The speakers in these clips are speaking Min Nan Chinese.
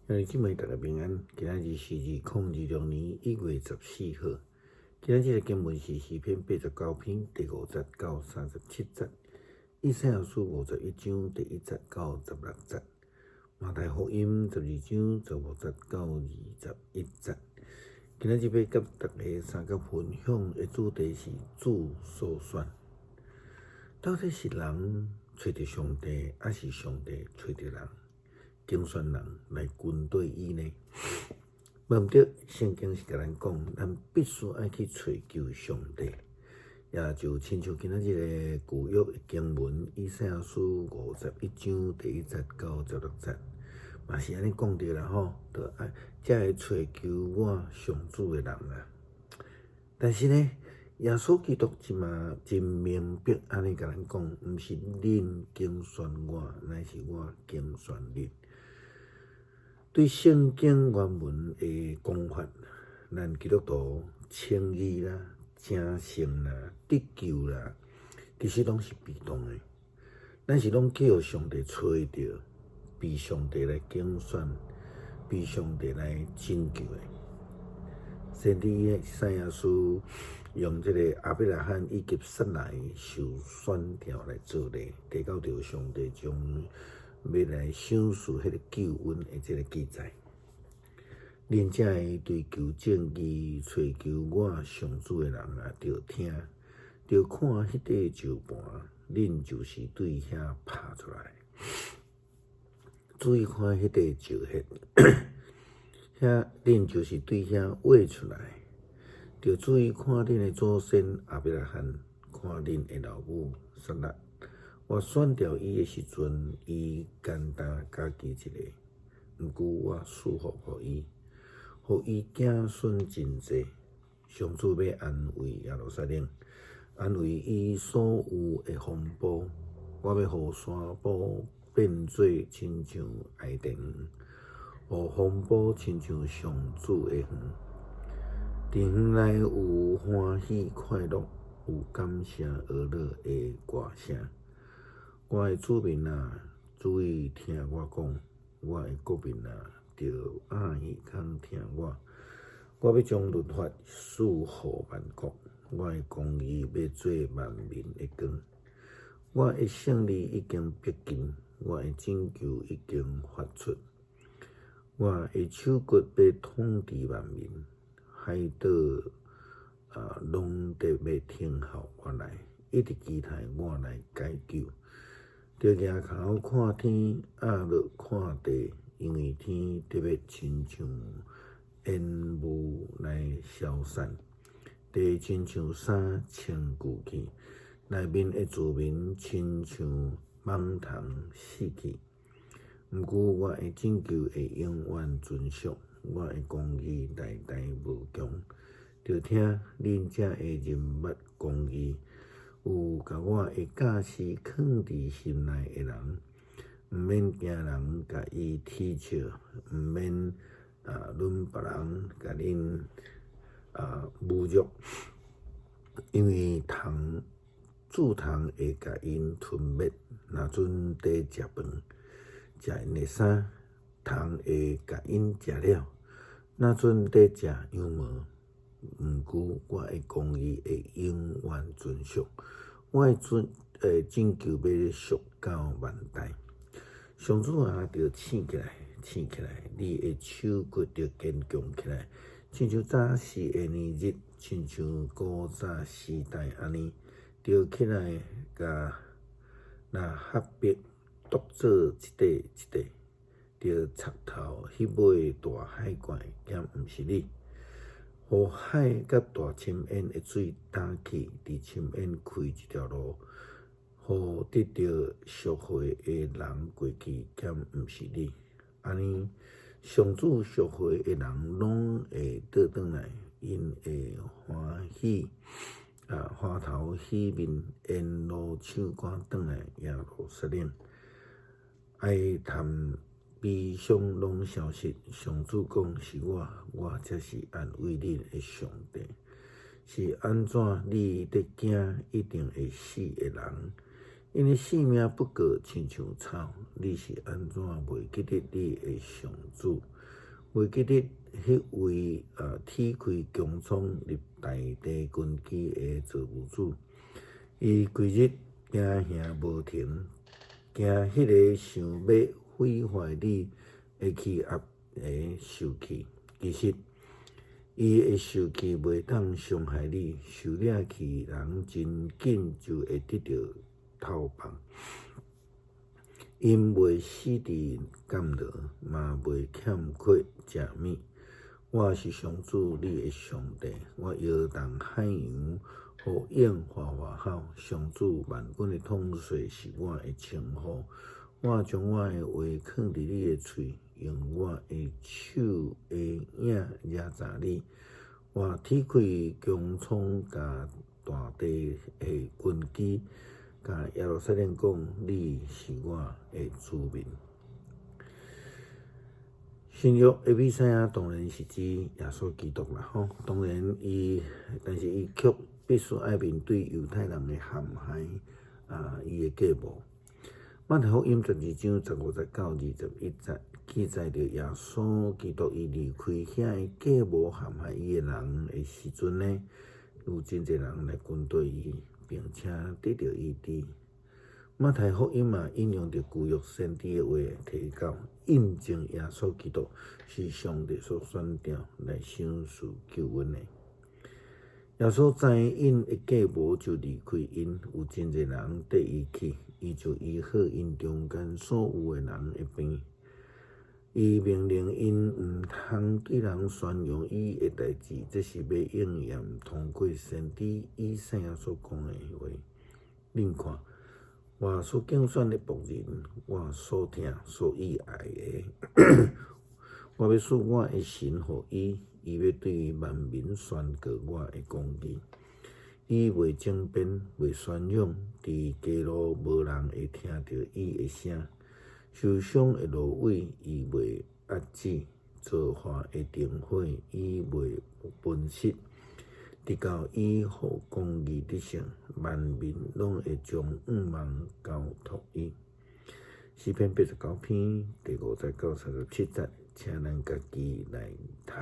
兄弟姊妹，大家平安。今仔日是2026年1月14號。今仔日的經文是詩篇89篇第5節到37節，以賽亞書51章第1節到16節，馬太福音12章15節到21節。今仔日欲佮大家相佮分享的主題是主所選。到底是人揣著上帝，抑是上帝揣著人？揀選人來跟綴伊呢？無毋對，聖經是共咱講，咱必須愛去揣求上帝。也就親像今仔日的舊約的經文，以賽亞書51章第1節到16節，嘛是按呢講著啦吼，著愛才會揣求我上主的人啊。但是呢，耶穌基督這嘛真明白按呢共咱講，毋是恁揀選我，乃是我揀選恁。對聖經原文的講法，咱基督徒稱義啦、成聖啦、得救啦，其實攏是被動的。咱是攏去予上帝揣著，被上帝來揀選，被上帝來拯救的。先知以賽亞書用這個亞伯拉罕以及撒萊受選召來做例，提到著上帝將欲來賞賜彼個救恩的這個記載。恁才會追求正義、揣求我上主的人啊，著聽，著看彼塊石盤，恁就是對遐拍出來。注意看彼塊石彼，遐恁就是對遐畫出來。著注意看恁的祖先亞伯拉罕，看恁的老母撒拉。我選召伊的時陣，伊單單家己一个，毋過我賜福予伊，予伊子孫真濟。上主欲安慰耶路撒冷，安慰伊所有的風波。我欲予山坡變做親像伊甸園，予風波親像上主的園。佇園內有歡喜快樂，有感謝呵樂的歌聲。我的子民啊，注意聽我講；我的國民啊，著掩耳孔聽我。我欲將律法賜予萬國，我的公義欲做萬民的光。我的勝利已經逼近，我的拯救已經發出。我的手骨欲統治萬民，海島啊，攏得欲聽候我來，一直期待我來解救。著舉頭看天，壓落看地，因為天得欲親像煙霧來消散，地親像衫穿舊去，內面的子民親像蠓蟲死去。毋過我的拯救會永遠存續，我的公義代代無窮。著聽恁才會認捌公義。有共我的教示囥佇心內的人，毋免驚人共伊恥笑，毋免啊，論別人共恁啊侮辱，因為蟲蛀蟲會共𪜶吞滅，若陣佇食飯，食𪜶的衫，蟲會共𪜶食了，若陣佇食羊毛。毋過我的公義會永遠存續，我的拯拯救欲續到萬代。上主啊，著醒起來，醒起來，你的手骨著堅強起來，親像早時的年日，親像古早時代按呢，著起來，共喇哈伯剁做一塊一塊，著插透彼尾大海怪，敢毋是你？予海佮大深淵的水焦去，佇深淵開一條路，予得著贖回的人過去，敢毋是你？按呢，上主贖回的人攏會倒轉來，𪜶會歡喜啊，歡頭喜面，沿路唱歌轉來耶路撒冷，哀嘆悲傷攏消失。上主講是我，我才是安慰恁的上帝。是按怎你佇驚一定會死的人？𪜶的性命不過親像草。你是按怎袂記得你的上主？袂記得彼位鐵開穹蒼立大地根基的造物主，伊規日驚嚇無停，驚彼个想欲毀壞你的欺壓會受氣。其實，伊的受氣袂當傷害你，受掠去人真緊就會得著透放。𪜶袂死佇監牢，嘛袂欠缺食物。我是上主你的上帝，我搖動海洋，予湧嘩嘩吼。上主萬軍的統帥是我的稱呼。我將我的話囥佇你的喙，用我的手的影掠臢你。我鐵開穹蒼，共大地的根基，共耶路撒冷講：你是我的子民。新約的彌賽亞當然是指耶穌基督啦，吼！當然伊，但是伊卻必須愛面對猶太人的陷害啊，伊的計謀。馬太福音12章15節到21節記載著耶穌基督伊離開遐的計謀陷害伊的人的時陣呢，有真濟人來跟隨伊，並且得著醫治。馬太福音嘛引用著舊約先知的話提到，印證耶穌基督是上帝所選召來賞賜救恩的。耶穌知𪜶的計謀，就離開𪜶，有真濟人綴伊去，伊就醫好𪜶中間所有的人的病。伊命令𪜶毋通對人宣揚伊的代誌，這是欲應驗通過先知以賽亞所講的話。恁看，我所揀選的僕人，我所疼所喜愛的，我欲賜我的神予伊，伊欲對萬民宣告我的公義。伊袂爭辯，袂宣揚，佇街路無人會聽著伊的聲。受傷的蘆葦，伊袂遏止；造化的燈火，伊袂歕熄。直到伊予公義得勝，萬民攏會將向望交託伊。詩篇89篇第5節到37節，請咱家己來讀。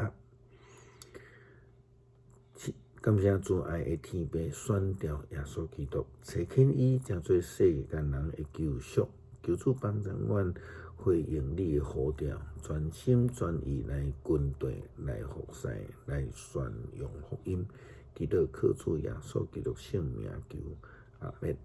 感謝慈愛的天父選召耶穌基督，差遣伊成做世間人的救贖。求主幫助阮回應你的呼召，全心全意來跟隨、來服侍、來宣揚福音。祈禱靠主耶穌基督聖名求，阿們。